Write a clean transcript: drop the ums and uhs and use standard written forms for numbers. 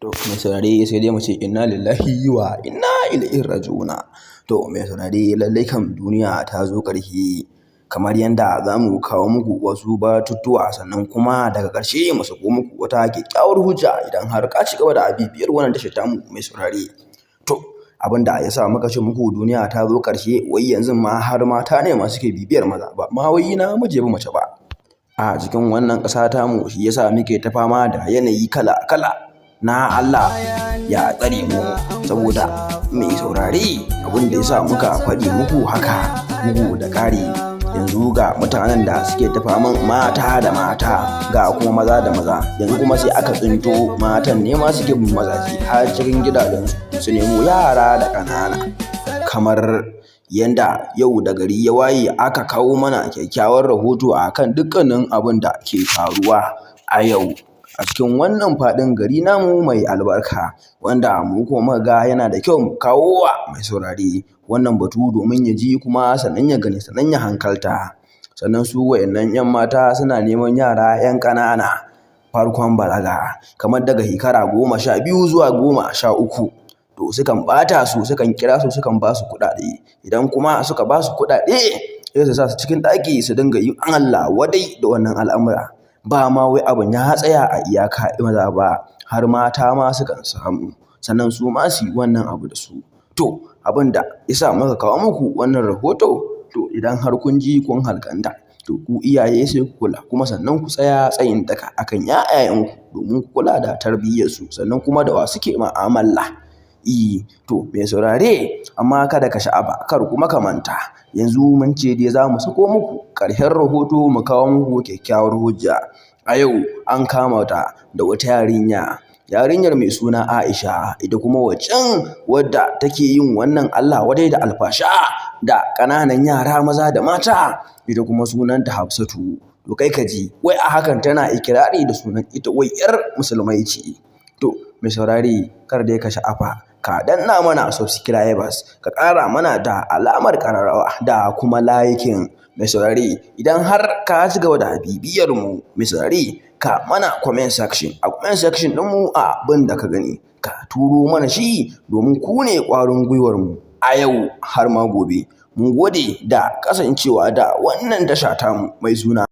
To mai saurare, sai dai mu ce inna lillahi wa inna ilaihi raji'una. To mai saurare, lallai kam duniya ta zo ƙarshe, kamar yanda za mu kawo muku wasu batutuwa, sannan kuma daga ƙarshe mu sako muku wata kyakkyawar hujja idan har ka ci gaba da bibiyar wannan tashar tamu, mai saurare. To abin da ya sa muka ce muku duniya ta zo ƙarshe, wai yanzu ma har mata ne ma suke bibiyar maza, ba ma wai namiji ya bi mace ba. A cikin wannan ƙasa tamu, shi ya sa muke ta fama da yanayi kala-kala na Allah ya tsare mu. Saboda mai saurare, abin da ya sa muka faɗi muku haka, bugu da ƙari, yanzu ga mutanen da suke ta faman mata da mata, ga kuma maza da maza. Yanzu kuma sai aka tsinto matan ne ma suke bin mazaje har cikin gidajensu, su nemo yara da ƙanana. Kamar yanda yau da gari ya waye, aka kawo mana kyakkyawar rahoto a kan dukkanin abin da ke faruwa a yau a cikin wannan faɗin gari namu mai albarka, wanda mu kuma muka ga yana da kyau mu kawo wa mai saurare wannan batu domin ya ji, kuma sannan ya gani, sannan ya hankalta. Sannan su wa'innan 'yan mata suna neman yara 'yan ƙanana farkon balaga, kamar daga shekara 12 zuwa 13. To sukan ɓata su, sukan kira su, sukan ba su kuɗaɗe. Idan kuma suka ba su kuɗaɗe, sai su sa su cikin ɗaki su dinga yin Allah wadai da wannan al'amura. Ba ma wai abin ya tsaya a iyaka maza ba, har mata ma sukan samu, sannan su ma su yi wannan abu da su. To abin da ya sa muka kawo muku wannan rahoto, to idan har kun ji kun hankalta, to ku iyaye sai ku kula, kuma sannan ku tsaya tsayin daka akan ‘ya'yayenku domin ku kula da tarbiyyarsu, sannan kuma da wa suke mu'amala. To mai saurare, amma kada ka sha'afa, kar kuma ka manta, yanzu mun ce dai za mu sako muku ƙarshen rahoto, mu kawo muku kyakkyawar hujja. A yau an kama ta da wata yarinya, yarinyar mai suna Aisha, ita kuma waccan wadda take yin wannan Allah wadai da alfasha da ƙananan yara maza da mata, ita kuma sunanta Hafsatu. To kai ka ji, wai a hakan tana ikirari da sunan ita wai 'yar musulmai ce. To mai saurare, kar dai ka sha'afa, ka danna mana subscribers, ka ƙara mana da alamar ƙararrawa da kuma liking. Mai saurare, idan har ka ci gaba da bibiyar mu, mai saurare, ka mana comment section, a comment section ɗinmu, abin da ka gani ka turo mana shi, domin ku ne ƙwarin gwiwar mu a yau har ma gobe. Mun gode da kasancewa da wannan tasha tamu mai suna